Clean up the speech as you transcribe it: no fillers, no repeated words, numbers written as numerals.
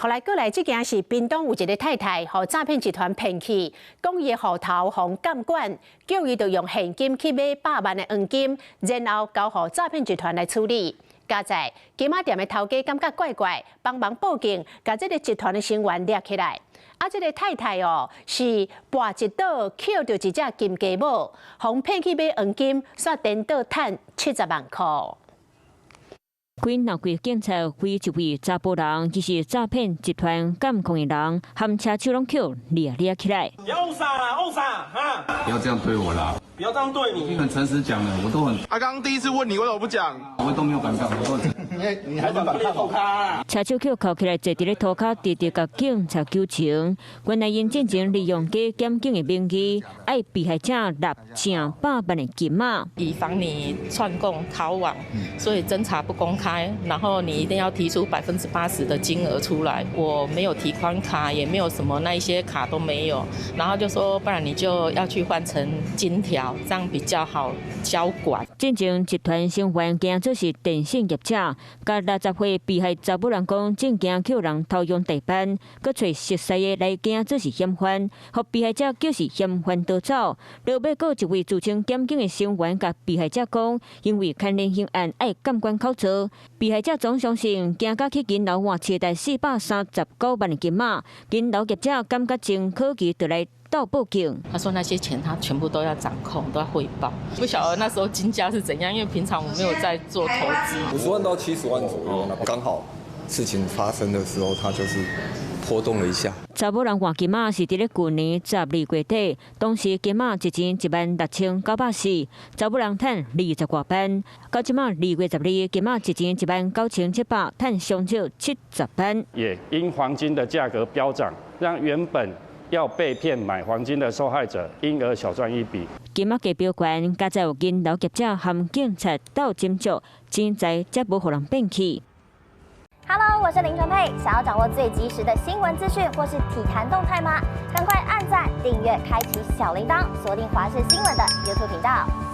後來過來，這件是屏東有一个太太，予詐騙集團騙去，講伊的戶頭予監管，叫伊就用現金去買百萬的黃金，然後交予詐騙集團來處理。佳哉金仔店的頭家感覺怪怪，幫忙報警，共這个集團的成員掠起來。啊，這个太太哦，是跋一倒抾著一隻金雞母，予騙去買黃金，煞顛倒趁70萬箍。幾鬧幾警察為一位查埔人，其實詐騙集團監控的人，含車手攏予掠掠起來。要啥啦？要啥？哈！不要這樣對我啦！不要這樣對你。你很誠實講的，我都很。阿剛第一次問你，為什麼不講？我都沒有反抗，我都。你還是反抗？車手予銬起來，坐佇咧塗跤，直直共警察求情。原來𪜶進前利用假檢警的名義，愛被害者納成百萬的金仔。以防你串供逃亡，所以偵查不公開。然後你一定要提出80%的金額出來。我沒有提款卡，也沒有什麼那一些卡都沒有。然後就說，不然你就要去換成金條，這樣比較好交管。進前集團成員驚做是電信業者，共60歲被害查某人講，正驚予人偷用地板，閣揣熟似的來驚做是嫌犯，予被害者叫是嫌犯逃走。落尾閣一位自稱檢警的成員，共被害者講，因為牽連刑案愛監管口座，被害者總相信，驚甲去銀樓換車代439萬的金仔，銀樓業者感覺真可疑，就來鬥報警。他說那些錢他全部都要掌控，都要匯報。不曉得那時候金價是怎樣，因為平常我沒有在做投資。50萬到70萬左右，剛好事情發生的時候，它就是波動了一下。查某人換金仔是佇咧舊年12月底，當時金仔一錢16,940，查某人趁20外萬。到這馬2月12，金仔一錢19,700，趁上少70萬。也因黃金的價格飆漲，讓原本要被騙買黃金的受害者，因而小賺一筆。金仔價飆懸，佳哉有銀樓業者和警察鬥斟酌，錢財才無予人騙去。 Hello，我是林純佩。想要掌握最及時的新聞資訊或是體壇動態嗎？趕快按讚、訂閱、開啟小鈴鐺，鎖定華視新聞的 YouTube 頻道。